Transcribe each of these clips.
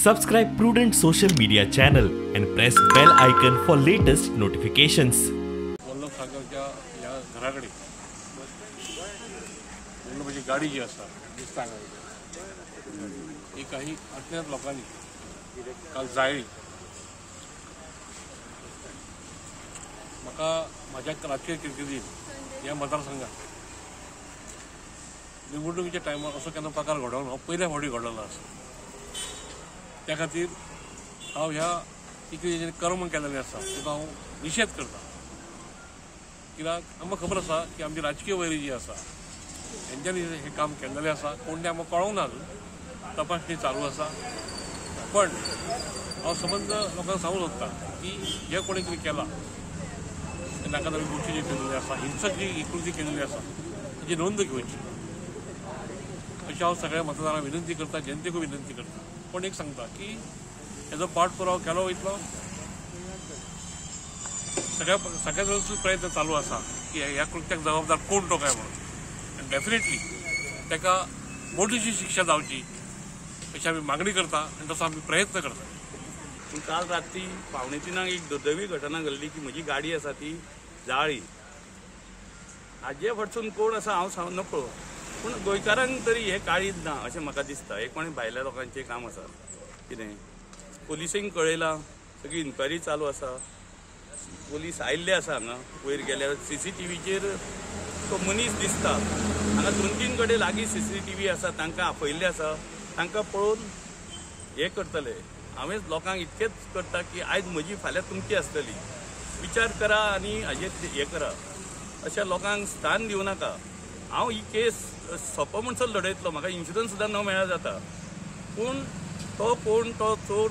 Subscribe Prudent social media channel and press bell icon for latest notifications. Vallabh सागरच्या ह्या घरा कडेन वल्लभाची गाडी जी आसा दिसता ही काही अज्ञात लोकांनी काल जाळ्ळी. म्हाका म्हाज्या राजकीय कारकिर्दीन ह्या मतदारसंघात निवडणुकीच्या टायमार असो केन्ना प्रकार घडोवन हो पयल्या फावटी घडलेलो आसा. त्या खातीर हांव ह्या इतलें कर्म केलेलें आसा ताका हांव निशेध करता. कित्याक आमकां खबर आसा की आमची राजकीय वैरी जी आसा हेंच्यांनी हें काम केल्लें आसा. कोण तें आमकां कळोंक ना, अजून तपासणी चालू आसा. पण हांव संबंद लोकांक सांगूंक सोदता की जें कोणी कितें केलां तें नाका जाल्ली गोश्टी जी केल्ली आसा, हिंसक जी कृती केल्ली आसा ताची नोंद घेवची अशें हांव सगळ्या मतदारांक विनंती करता, जनतेकूय विनंती करता. पण एक सांगता की हेजो पाठपुराव केलो वयतलो, सगळ्या सगळ्या प्रयत्न चालू आसा की ह्या कृत्याक जबाबदार कोण तो काय म्हणून. आनी डेफिनेटली ताका मोठीशी शिक्षा जावची अशी आमी मागणी करता आनी तसो आमी प्रयत्न करता. पूण काल रात्री 2:45 एक दुर्दैवी घटना घडली की म्हजी गाडी आसा ती जाळी. हाजे फाटसून कोण आसा हांव सांगू नकळो, पूण गोंयकारांक तरी हें काळीज ना अशें म्हाका दिसता. हें कोणी भायल्या लोकांचें काम आसा कितें. पोलिसींक कळयलां, सगळी इन्क्वायरी चालू आसा. पोलीस आयिल्ले आसा हांगा, वयर गेल्यार CCTVचेर तो मनीस दिसता. हांगा 2-3 कडेन लागीं CCTV आसा, तांकां आपयल्ले आसा, तांकां पळोवन हें करतले. हांवें लोकांक इतकेंच करता की आयज म्हजी फाल्यां तुमची आसतली, विचार करा आनी हाजेर हें करा. अशा लोकांक स्थान दिवं नाका. हांव ही केस सोंपो म्हणसर लडयतलो, म्हाका इन्शुरन्स सुद्दां न मेळ्ळ्यार जाता. पूण तो कोण तो चोर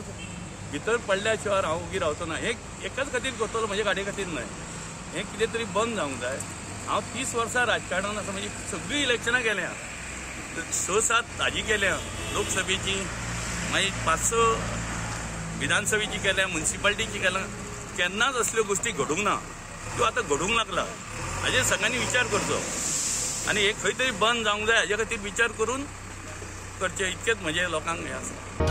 भितर पडल्या शिवाय हांव उगी रावचो ना. हें एकाच खातीर करतलो, म्हज्या गाडये खातीर न्हय. हें कितें तरी बंद जावंक जाय. हांव 30 वर्सां राजकारणान आसा, म्हणजे सगळीं इलेक्शनां गेल्या, 6-7 हाजी केल्या लोकसभेची, मागीर 5-6 विधानसभेची केल्या, मुन्सिपाल्टीची केल्या. केन्नाच असल्यो गोश्टी घडूंक ना, त्यो आतां घडूंक लागला. हाजेर सगळ्यांनी विचार करचो आनी हे खंय तरी बंद जावंक जाय. हाजे खातीर विचार करून करचें, इतकेंच म्हजें लोकांक हें आसा.